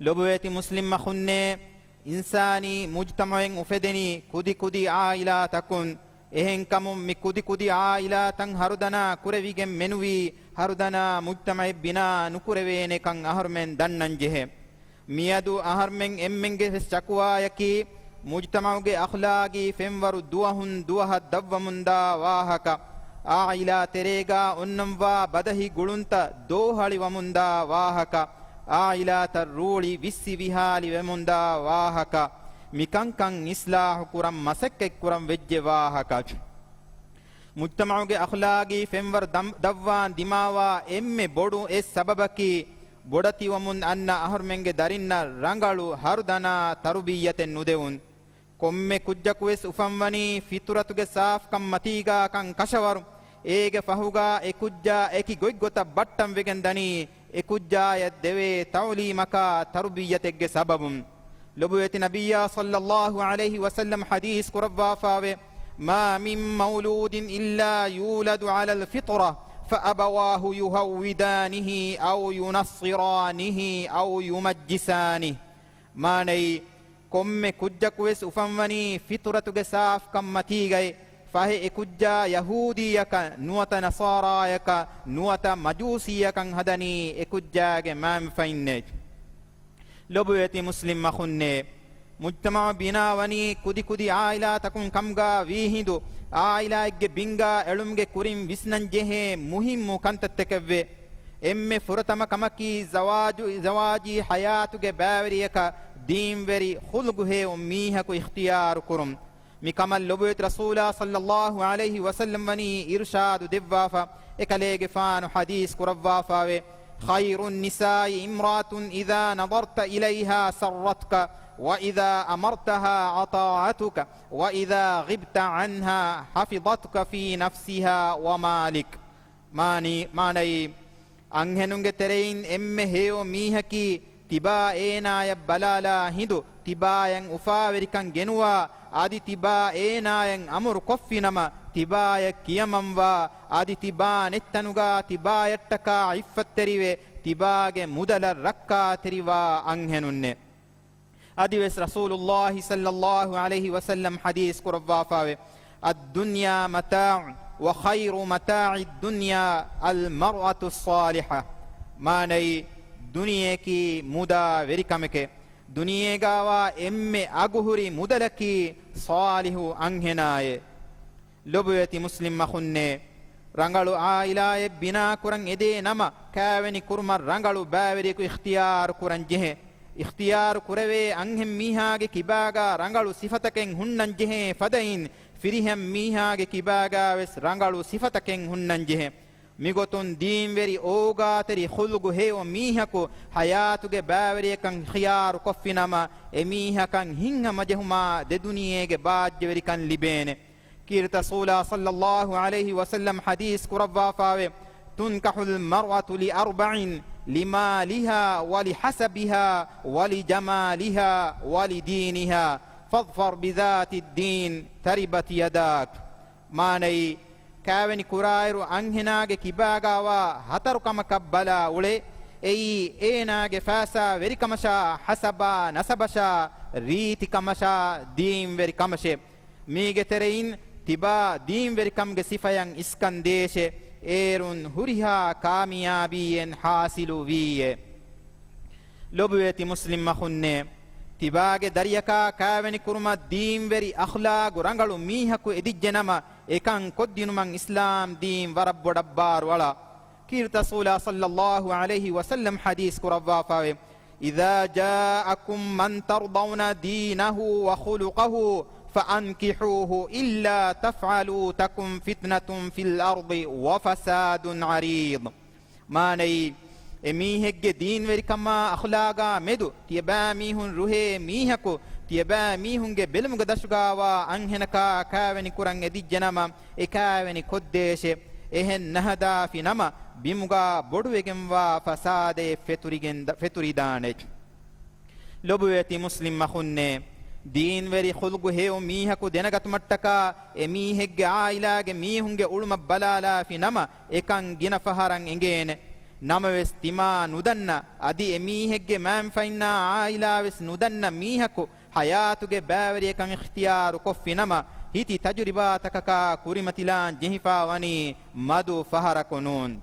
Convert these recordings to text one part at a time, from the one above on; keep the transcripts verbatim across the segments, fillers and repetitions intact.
ލޮބުވެތި މުސްލިމް އަޚުންނޭ، އިންސާނީ މުޖްތަމަޢެއް އުފެދެނީ ކުދި ކުދި ޢާއިލާތަކުން. އެހެންކަމުން މި ކުދި ކުދި ޢާއިލާތައް ހަރުދަނާ ކުރެވިގެން މެނުވީ، ހަރުދަނާ މުޖްތަމަޢެއް ބިނާ ނުކުރެވޭނެކަން އަހަރުމެން ދަންނަންޖެހޭ. މިއަދު އަހަރުމެން އެންމެންގެ ވެސް ޝަކުވާޔަކީ، މުޖްތަމަޢުގެ އަޚްލާގީ ފެންވަރު ދުވަހުން ދުވަހަށް ދަށްވަމުންދާ ވާހަކަ، ޢާއިލާ ތެރޭގާ އޮންނަންވާ ބަދަހި ގުޅުންތައް ދޯހަޅިވަމުންދާ ވާހަކަ، ޢާއިލާތައް ރޫޅި ވިއްސި ވިހާލިވެމުންދާ ވާހަކަ، މިކަންކަން އިސްލާޙު ކުރަން މަސައްކަތްކުރަން ވެއްޖެ ވާހަކަ. މުޖްތަމަޢުގެ އަޚްލާގީ ފެންވަރު ދަ-، ދަށްވާން ދިމާވާ އެންމެ ބޮޑު އެއް ސަބަބަކީ، ބޮޑަތިވަމުން އަންނަ އަހަރުމެންގެ ދަރިންނަށް ރަނގަޅު ހަރުދަނާ ތަރުބިއްޔަތެއް ނުދެވުން. ކޮންމެ ކުއްޖަކުވެސް އުފަންވަނީ ފިޠުރަތުގެ ސާފްކަން މަތީގާކަން ކަށަވަރު. އޭގެ ފަހުގާ އެ ކުއްޖާ އެކި ގޮތްގޮތަށް ބައްޓަން ވެގެން ދަނީ، އެ ކުއްޖާޔަށް ދެވޭ ތަޢުލީމަކާ ތަރުބިއްޔަތެއްގެ ސަބަބުން. ލޮބުވެތި ނަބިއްޔާ ޞައްލައްލާހު ޢަލައިހި ވަސައްލަމް ޙަދީޘް ކުރައްވާފާވޭ، "ما من مولود إلا يولد على الفطرة فأبواه يهودانه أو ينصرانه أو يمجسانه." މާނައީ، ކޮންމެ ކުއްޖަކުވެސް އުފަންވަނީ ފިޠުރަތުގެ ސާފްކަން މަތީގައި، ފަހެ އެކުއްޖާ ޔަހޫދީއަކަށް ނުވަތަ ނަޞާރާޔަކަށް ނުވަތަ މަޖޫސީއަކަށް ހަދަނީ އެކުއްޖާގެ މައިންބަފައިންނޭ. ލޮބުވެތި މުސްލިމް އަޚުންނޭ، މުޖްތަމަޢު ބިނާވަނީ ކުދި ކުދި ޢާއިލާތަކުން ކަމުގާ ވީހިނދު، ޢާއިލާއެއްގެ ބިންގާ އެޅުމުގެ ކުރިން ވިސްނަން ޖެހޭ މުހިއްމު ކަންތައްތަކެއްވޭ. އެންމެ ފުރަތަމަ ކަމަކީ ޒަވާޖު، ޒަވާޖީ ޙަޔާތުގެ ބައިވެރިޔަކަށް ދީންވެރި ޚުލްޤު ހެޔޮ މީހަކު އިޚްތިޔާރު ކުރުން. މިކަމަށް ލޮބުވެތި ރަސޫލާ ޞައްލައްލާހު ޢަލައިހި ވަސައްލަމް ވަނީ އިރުޝާދު ދެއްވާފަ، އެކަލޭގެފާނު ޙަދީޘް ކުރައްވާފާވޭ، "خير النساء امرأة إذا نظرت إليها سرتك، وإذا أمرتها أطاعتك، وإذا غبت عنها حفظتك في نفسها ومالك." މާނީ، މާނައީ، އަންހެނުންގެ ތެރެއިން އެންމެ ހެޔޮ މީހަކީ، ތިބާ އޭނާޔަށް ބަލާލާ ހިނދު، ތިބާޔަށް އުފާވެރިކަން ގެނުވާ، އަދި ތިބާ އޭނާޔަށް އަމުރު ކޮށްފިނަމަ، ތިބާޔަށް ކިޔަމަންވާ، އަދި ތިބާ ނެތްތަނުގާ ތިބާޔަށްޓަކާ ޢިއްފަތްތެރިވެ، ތިބާގެ މުދަލަށް ރައްކާތެރިވާ އަންހެނުންނެ. އަދިވެސް ރަސޫލުﷲ ޞައްލައްލާހު ޢަލައިހި ވަސައްލަމް ޙަދީޘް ކުރައްވާފާވެ، "الدنيا متاع وخير متاع الدنيا المرأة الصالحة." މާނައީ، ދުނިޔެއަކީ މުދާ ވެރިކަމެކޭ. ދުނިޔޭގާވާ އެންމެ އަގުހުރި މުދަލަކީ ޞާލިޙު އަންހެނާއޭ. ލޮބުވެތި މުސްލިމް އަޚުންނޭ، ރަނގަޅު ޢާއިލާއެއް ބިނާކުރަން އެދޭ ނަމަ، ކާވެނި ކުރުމަށް ރަނގަޅު ބައިވެރިޔަކު އިޚްތިޔާރު ކުރަން ޖެހޭ. އިޚްތިޔާރު ކުރެވޭ އަންހެން މީހާގެ ކިބާގާ ރަނގަޅު ސިފަތަކެއް ހުންނަން ޖެހޭ ފަދައިން، ފިރިހެން މީހާގެ ކިބާގާވެސް ރަނގަޅު ސިފަތަކެއް ހުންނަން ޖެހޭ. މިގޮތުން ދީންވެރި އޯގާތެރި ޚުލްޤު ހެޔޮ މީހަކު ޙަޔާތުގެ ބައިވެރިޔަކަށް ޚިޔާރު ކޮށްފިނަމަ، އެމީހަކަށް ހިތްހަމަޖެހުމާ ދެދުނިޔޭގެ ބާއްޖަވެރިކަން ލިބޭނެ. ކީރިތި ރަސޫލާ ޞައްލައްލާހު ޢަލައިހި ވަސައްލަމް ޙަދީޘް ކުރައްވާފާވެ، "تنكح المرأة لأربع، لمالها ولحسبها ولجمالها ولدينها، فاظفر بذات الدين تربت يداك." މާނައީ، ކާވެނި ކުރާއިރު އަންހެނާގެ ކިބާގާވާ ހަތަރު ކަމަކަށް ބަލާ އުޅޭ. އެއީ، އޭނާގެ ފައިސާ ވެރިކަމަށާ، ޙަސަބާ ނަސަބަށާ، ރީތިކަމަށާ، ދީންވެރި ކަމަށޭ. މީގެ ތެރެއިން ތިބާ ދީންވެރިކަމުގެ ސިފަޔަށް އިސްކަން ދޭށޭ، އޭރުން ހުރިހާ ކާމިޔާބީއެއް ޙާޞިލު ވީއޭ. ލޮބުވެތި މުސްލިމް އަޚުންނޭ، ތިބާގެ ދަރިޔަކާ ކާވެނި ކުރުމަށް ދީންވެރި އަޚްލާގު ރަނގަޅު މީހަކު އެދިއްޖެ ނަމަ، އެކަން ކޮށްދިނުމަށް އިސްލާމް ދީން ވަރަށް ބޮޑަށް ބާރު އަޅާ. ކީރިތި ރަސޫލާ ޞައްލައްލާހު ޢަލައިހި ވަސައްލަމް ޙަދީޘް ކުރައްވާފާވޭ، "إذا جاءكم من ترضون دينه وخلقه فأنكحوه إلا تفعلوا تكن فتنة في الأرض وفساد عريض." މާނައީ، އެމީހެއްގެ ދީންވެރިކަމާ އަޚްލާގާ މެދު ތިޔަބައިމީހުން ރުހޭ މީހަކު، ތިޔަބައިމީހުންގެ ބެލުމުގެ ދަށުގާވާ އަންހެނަކާ ކާވެނި ކުރަން އެދިއްޖެ ނަމަ، އެ ކާވެނި ކޮށްދޭށޭ. އެހެން ނަހަދާފި ނަމަ، ބިމުގާ ބޮޑުވެގެންވާ ފަސާދައެއް ފެތުރިގެން ދަ-، ފެތުރިދާނެ. ލޮބުވެތި މުސްލިމް އަޚުންނޭ، ދީންވެރި ޚުލްޤު ހެޔޮ މީހަކު ދެނެގަތުމަށްޓަކާ، އެމީހެއްގެ ޢާއިލާގެ މީހުންގެ އުޅުމަށް ބަލާލާފި ނަމަ، އެކަން ގިނަ ފަހަރަށް އެނގޭނެ. ނަމަވެސް ތިމާ ނުދަންނަ، އަދި އެމީހެއްގެ މައިންފައިންނާ އާއިލާވެސް ނުދަންނަ މީހަކު ޙަޔާތުގެ ބައިވެރިޔަކަށް އިޚްތިޔާރު ކޮށްފިނަމަ، ހިތި ތަޖުރިބާތަކަކާ ކުރިމަތިލާން ޖެހިފާވަނީ މަދު ފަހަރަކު ނޫން.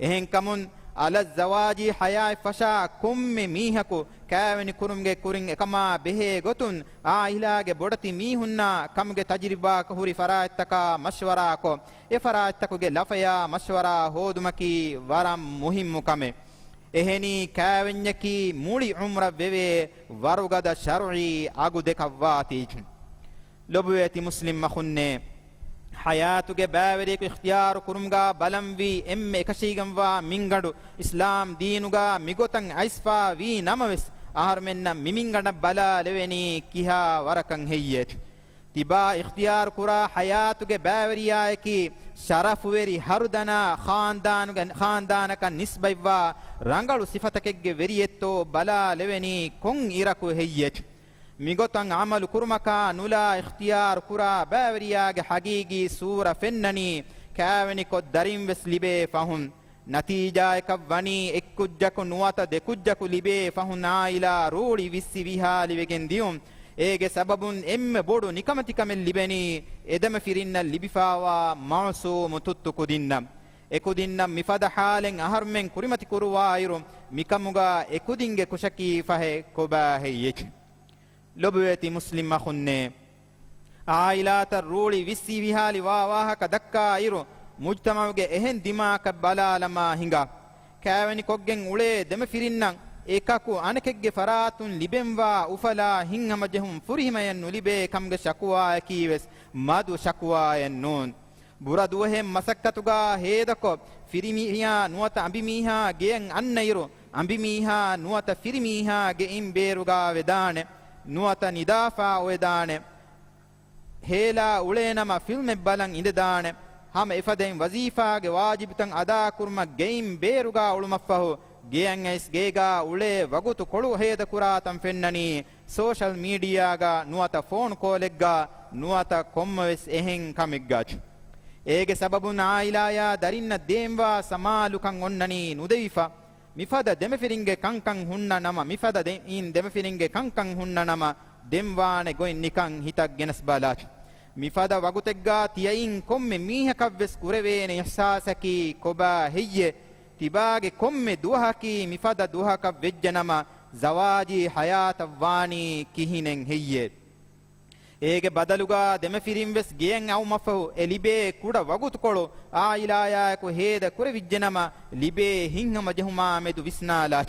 އެހެންކަމުން، އަލައްޒަވާޖީ ޙަޔާތް ފަށާ ކޮންމެ މީހަކު ކައިވެނި ކުރުމުގެ ކުރިން އެކަމާ ބެހޭ ގޮތުން، އާއިލާގެ ބޮޑެތި މީހުންނާ ކަމުގެ ތަޖުރިބާ ހުރި ފަރާތްތަކާ މަޝްވަރާކޮށް، އެ ފަރާތްތަކުގެ ލަފަޔާ މަޝްވަރާ ހޯދުމަކީ ވަރަށް މުހިއްމު ކަމެއް. އެހެނީ، ކައިވެންޏަކީ މުޅި ޢުމްރަށް ވެވޭ ވަރުގަދަ ޝަރުޢީ އަގު ދެކަށްވާތީ. ލޮބުވެތި މުސްލިމް އަޚުންނޭ، ޙަޔާތުގެ ބައިވެރިޔަކު އިޚްތިޔާރު ކުރުމުގާ ބަލަންވީ އެންމެ އެކަށީގެންވާ މިންގަނޑު އިސްލާމް ދީނުގާ މިގޮތަށް އައިސްފާ ވީ ނަމަވެސް، އަހަރުމެންނަށް މި މިންގަނޑަށް ބަލާލެވެނީ ކިހާ ވަރަކަށް ހެއްޔޭ؟ ތިބާ އިޚްތިޔާރު ކުރާ ޙަޔާތުގެ ބައިވެރިޔާއަކީ، ޝަރަފުވެރި ހަރުދަނާ ޚާންދާނުގެ، ޚާންދާނަކަށް ނިސްބަތްވާ ރަނގަޅު ސިފަތަކެއްގެ ވެރިއެއްތޯ ބަލާލެވެނީ ކޮން އިރަކު ހެއްޔޭ؟ މިގޮތަށް ޢަމަލު ކުރުމަކާ ނުލާ އިޚްތިޔާރު ކުރާ ބައިވެރިޔާގެ ޙަޤީޤީ ސޫރަ ފެންނަނީ، ކައިވެނިކޮށް ދަރިން ވެސް ލިބޭ ފަހުން. ނަތީޖާއަކަށް ވަނީ އެއްކުއްޖަކު ނުވަތަ ދެކުއްޖަކު ލިބޭ ފަހުން އާއިލާ ރޫޅި ވިއްސި ވިހާލިވެގެން ދިޔުން. އޭގެ ސަބަބުން އެންމެ ބޮޑު ނިކަމެތިކަމެއް ލިބެނީ އެ ދެމަފިރިންނަށް ލިބިފާވާ މަޢުޞޫމު ތުއްތު ކުދިންނަށް. އެ ކުދިންނަށް މިފަދަ ޙާލެއް އަހަރުމެން ކުރިމަތި ކުރުވާއިރު، މިކަމުގާ އެ ކުދިންގެ ކުށަކީ ފަހެ ކޮބާ ހެއްޔެ؟ ލޮބުވެތި މުސްލިމް އަޚުންނޭ، އާއިލާތައް ރޫޅި ވިއްސި ވިހާލި ވާ ވާހަކަ ދައްކާ އިރު، މުޖްތަމަޢުގެ އެހެން ދިމާއަކަށް ބަލާލަމާ ހިނގާ، ކައިވެނި ކޮށްގެން އުޅޭ ދެމަފިރިންނަށް އެކަކު އަނެކެއްގެ ފަރާތުން ލިބެންވާ އުފަލާ ހިތްހަމަޖެހުން ފުރިހަމަޔަށް ނުލިބޭ ކަމުގެ ޝަކުވާއަކީ ވެސް މަދު ޝަކުވާއެއް ނޫން. ބުރަ ދުވަހެއް މަސައްކަތުގާ ހޭދަކޮށް، ފިރިމީހާ ނުވަތަ އަނބިމީހާ ގެޔަށް އަންނައިރު، އަނބިމީހާ ނުވަތަ ފިރިމީހާ ގެއިން ބޭރުގާ ވެދާނެ، ނުވަތަ ނިދާފާ އޮވެދާނެ. ހޭލާ އުޅޭނަމަ ފިލްމެއް ބަލަން އިނދެދާނެ. ހަމަ އެފަދައިން ވަޒީފާގެ ވާޖިބުތައް އަދާކުރުމަށް ގެއިން ބޭރުގާ އުޅުމަށްފަހު، ގެޔަށް އައިސް ގޭގާ އުޅޭ ވަގުތު ކޮޅު ހޭދަކުރާތަން ފެންނަނީ ސޯޝަލް މީޑިއާގަ ނުވަތަ ފޯނު ކޯލެއްގަ ނުވަތަ ކޮންމެވެސް އެހެން ކަމެއްގަ. އޭގެ ސަބަބުން އާއިލާޔާ ދަރިންނަށް ދޭންވާ ސަމާލުކަން އޮންނަނީ ނުދެވިފަ. މިފަދަ ދެމަފިރިންގެ ކަންކަން ހުންނަ ނަމަ، މިފަދަ ދެ-، އިން ދެމަފިރިންގެ ކަންކަން ހުންނަ ނަމަ، ދެންވާނެ ގޮތް ނިކަން ހިތަށް ގެނަސް ބަލާ. މިފަދަ ވަގުތެއްގާ ތިޔައިން ކޮންމެ މީހަކަށްވެސް ކުރެވޭނެ އިޙްސާސަކީ ކޮބާ ހެއްޔެ؟ ތިބާގެ ކޮންމެ ދުވަހަކީ މިފަދަ ދުވަހަކަށް ވެއްޖެނަމަ، ޒަވާޖީ ޙަޔާތަށް ވާނީ ކިހިނެއް ހެއްޔެ؟ އޭގެ ބަދަލުގާ ދެމަފިރިން ވެސް ގެޔަށް އައުމަށްފަހު އެ ލިބޭ ކުޑަ ވަގުތުކޮޅު އާއިލާޔާއެކު ހޭދަ ކުރެވިއްޖެނަމަ، ލިބޭ ހިތްހަމަޖެހުމާ މެދު ވިސްނާލާ.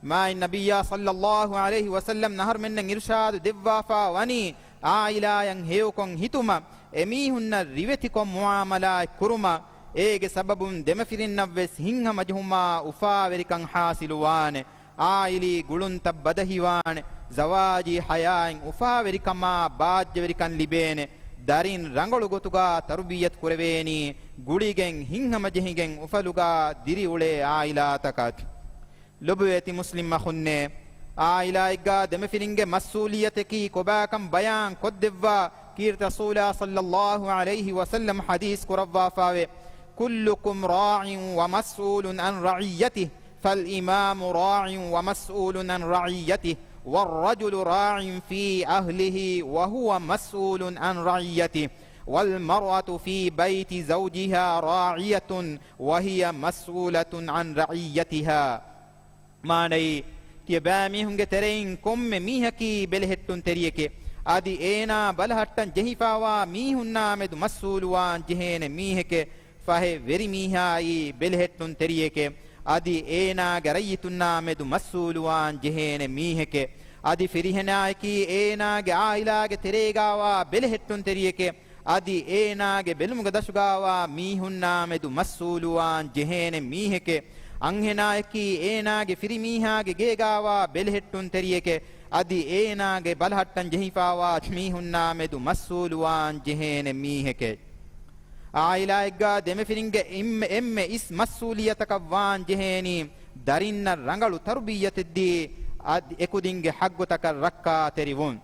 މާތް ނަބިއްޔާ ޞައްލައްލާހު ޢަލައިހި ވަސައްލަމް އަހަރުމެންނަށް އިރުޝާދު ދެއްވާފާ ވަނީ، އާއިލާޔަށް ހެޔޮކޮށް ހިތުމަށް، އެމީހުންނަށް ރިވެތިކޮށް މުޢާމަލާތް ކުރުމަށް. އޭގެ ސަބަބުން ދެމަފިރިންނަށްވެސް ހިތްހަމަޖެހުމާ އުފާވެރިކަން ޙާޞިލުވާނެ. އާއިލީ ގުޅުންތައް ބަދަހިވާނެ. ޒަވާޖީ ޙަޔާތް އުފާވެރިކަމާ ބާއްޖަވެރިކަން ލިބޭނެ. ދަރިން ރަނގަޅު ގޮތުގާ ތަރުބިއްޔަތު ކުރެވޭނީ، ގުޅިގެން ހިތްހަމަޖެހިގެން އުފަލުގާ ދިރިއުޅޭ އާއިލާތަކަށް. ލޮބުވެތި މުސްލިމް އަޚުންނޭ، އާއިލާއެއްގާ ދެމަފިރިންގެ މަސްއޫލިއްޔަތަކީ ކޮބާކަން ބަޔާން ކޮށްދެއްވާ ކީރިތި ރަސޫލާ ޞައްލައްލާހު ޢަލައިހި ވަސައްލަމް ޙަދީޘް ކުރައްވާފާވޭ، كلكم راع ومسؤول عن رعيته، فالإمام راع ومسؤول عن رعيته، والرجل راع في أهله وهو مسؤول عن رعيته، والمرأة في بيت زوجها راعية وهي مسؤولة عن رعيتها. މާނައީ، ތިޔަބައިމީހުންގެ ތެރެއިން ކޮންމެ މީހަކީ ބެލެހެއްޓުންތެރިއެކޭ. އަދި އޭނާ ބަލަހައްޓަން ޖެހިފާވާ މީހުންނާމެދު މަސްއޫލުވާން ޖެހޭނެ މީހެކޭ. ފަހެ، ވެރިމީހާއީ ބެލެހެއްޓުންތެރިއެކޭ. އަދި އޭނާގެ ރައްޔިތުންނާމެދު މަސްއޫލުވާން ޖެހޭނެ މީހެކޭ. އަދި ފިރިހެނާއަކީ އޭނާގެ އާއިލާގެ ތެރޭގާވާ ބެލެހެއްޓުންތެރިއެކޭ. އަދި އޭނާގެ ބެލުމުގެ ދަށުގާވާ މީހުންނާމެދު މަސްއޫލުވާން ޖެހޭނެ މީހެކޭ. އަންހެނާއަކީ އޭނާގެ ފިރިމީހާގެ ގޭގާވާ ބެލެހެއްޓުންތެރިއެކޭ. އަދި އޭނާގެ ބަލަހައްޓަން ޖެހިފާވާ މީހުންނާމެދު މަސްއޫލުވާން ޖެހޭނެ މީހެކޭ. އާއިލާއެއްގާ ދެމަފިރިންގެ އެންމެ، އެންމެ އިސް މަސްއޫލިއްޔަތަކަށް ވާން ޖެހޭނީ، ދަރިންނަށް ރަނގަޅު ތަރުބިއްޔަތެއްދީ، އަދި އެކުދިންގެ ޙައްގުތަކަށް ރައްކާތެރިވުން.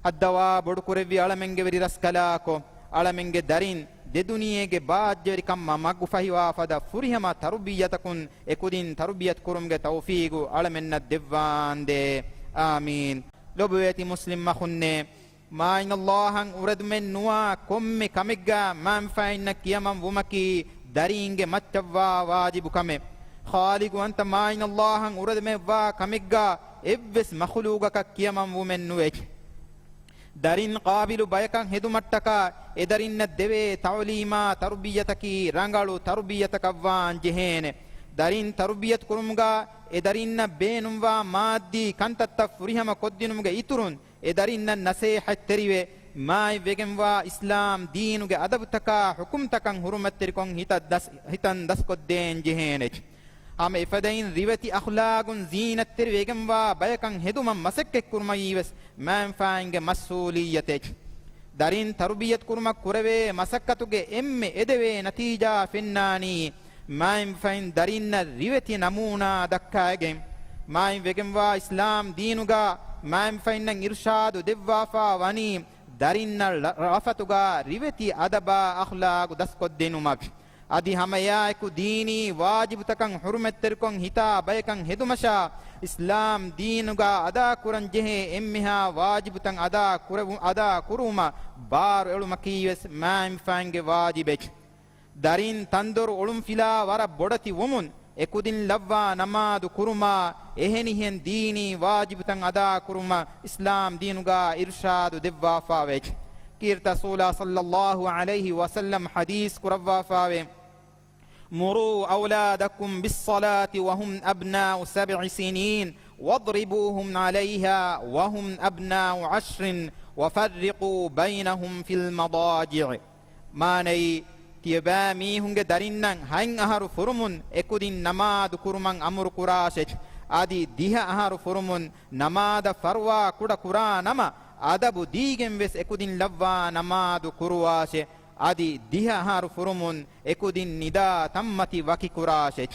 ހައްދަވާ ބޮޑުކުރެއްވި އަޅަމެންގެ ވެރި ރަސްކަލާކޮ، އަޅަމެންގެ ދަރިން ދެދުނިޔޭގެ ބާއްޖަވެރިކަމަށް މަގުފަހިވާ ފަދަ ފުރިހަމަ ތަރުބިއްޔަތަކުން އެކުދިން ތަރުބިއްޔަތު ކުރުމުގެ ތައުފީގު އަޅަމެންނަށް ދެއްވާނދޭ. އާމީން. ލޮބުވެތި މުސްލިމް އަޚުންނޭ، މާތް ﷲ އަށް އުރެދުމެއް ނުވާ ކޮންމެ ކަމެއްގަ މާތް ފައިންނަށް ކިޔަމަން ވުމަކީ ދަރީންގެ މައްޗަށްވާ ވާޖިބު ކަމެއް. ޚާލިޤު ވަންތަ މާތް ﷲ އަށް އުރެދުމެއްވާ ކަމެއްގަ އެއްވެސް މަޚުލޫގަކަށް ކިޔަމަން ވުމެއް ނުވޭ. ދަރިން ޤާބިލު ބަޔަކަށް ހެދުމަށްޓަކާ އެދަރިންނަށް ދެވޭ ތަޢުލީމާ ތަރުބިއްޔަތަކީ ރަނގަޅު ތަރުބިއްޔަތަކަށްވާން ޖެހޭނެ. ދަރިން ތަރުބިއްޔަތު ކުރުމުގަ އެދަރިންނަށް ބޭނުންވާ މާއްދީ ކަންތައްތައް ފުރިހަމަ ކޮށްދިނުމުގެ އިތުރުން، އެދަރިންނަށް ނަސޭހަތްތެރިވެ، މާތްވެގެންވާ އިސްލާމް ދީނުގެ އަދަބުތަކާ ޙުކުމްތަކަށް ޙުރުމަތްތެރިކޮށް ހިތަށް ދަސް، ހިތަން ދަސްކޮށްދޭން ޖެހޭނެ. ހަމަ އެފަދައިން ރިވެތި އަޚްލާގުން ޒީނަތްތެރިވެގެންވާ ބަޔަކަށް ހެދުމަށް މަސައްކަތްކުރުމައީވެސް މާތްފާއިންގެ މަސްއޫލިއްޔަތެއް. ދަރިން ތަރުބިއްޔަތު ކުރުމަށް ކުރެވޭ މަސައްކަތުގެ އެންމެ އެދެވޭ ނަތީޖާ ފެންނާނީ، މާތްފައިން ދަރިންނަށް ރިވެތި ނަމޫނާ ދައްކާގެން، މާތްވެގެންވާ އިސްލާމް ދީނުގަ މާތްފައިންނަށް އިރުޝާދު ދެއްވާފާ ވަނީ، ދަރިންނަށް ރަ-، ރަފްޢަތުގަ ރިވެތި އަދަބާ އަޚްލާގު ދަސްކޮށްދިނުމަށް. އަދި ހަމައެއާއެކު ދީނީ ވާޖިބުތަކަށް ޙުރުމަތްތެރިކޮށް ހިތާ ބަޔަކަށް ހެދުމަށާ، އިސްލާމް ދީނުގަ އަދާކުރަން ޖެހޭ އެންމެހާ ވާޖިބުތައް އަދާ ކުރެވު-، އަދާ ކުރުވުމަށް ބާރު އެޅުމަކީވެސް މާތްފާއިންގެ ވާޖިބެއް. ދަރިން ތަންދޮރު އޮޅުންފިލާ ވަރަށް ބޮޑެތި ވުމުން، އެކުދިން ލައްވާ ނަމާދު ކުރުމާ، އެހެނިހެން ދީނީ ވާޖިބުތައް އަދާ ކުރުމަށް އިސްލާމް ދީނުގަ އިރުޝާދު ދެއްވާފާވެ. ކީރިތި ރަސޫލާ ޞައްލައްލާހު ޢަލައިހި ވަސައްލަމް ޙަދީޘް ކުރައްވާފާވެ، مروا أولادكم بالصلاة وهم أبناء سبع سنين واضربوهم عليها وهم أبناء عشر وفرقوا بينهم في المضاجع. މާނައީ، ތިޔަބައިމީހުންގެ ދަރިންނަށް ހަތް އަހަރު ފުރުމުން އެކުދިން ނަމާދު ކުރުމަށް އަމުރު ކުރާށެ. އަދި ދިހަ އަހަރު ފުރުމުން ނަމާދަށް ފަރުވާ ކުޑަ ކުރާ ނަމަ، އަދަބު ދީގެން ވެސް އެކުދިން ލައްވާ ނަމާދު ކުރުވާށެ. އަދި ދިހަ އަހަރު ފުރުމުން އެކުދިން ނިދާ ތަންމަތި ވަކި ކުރާށެ.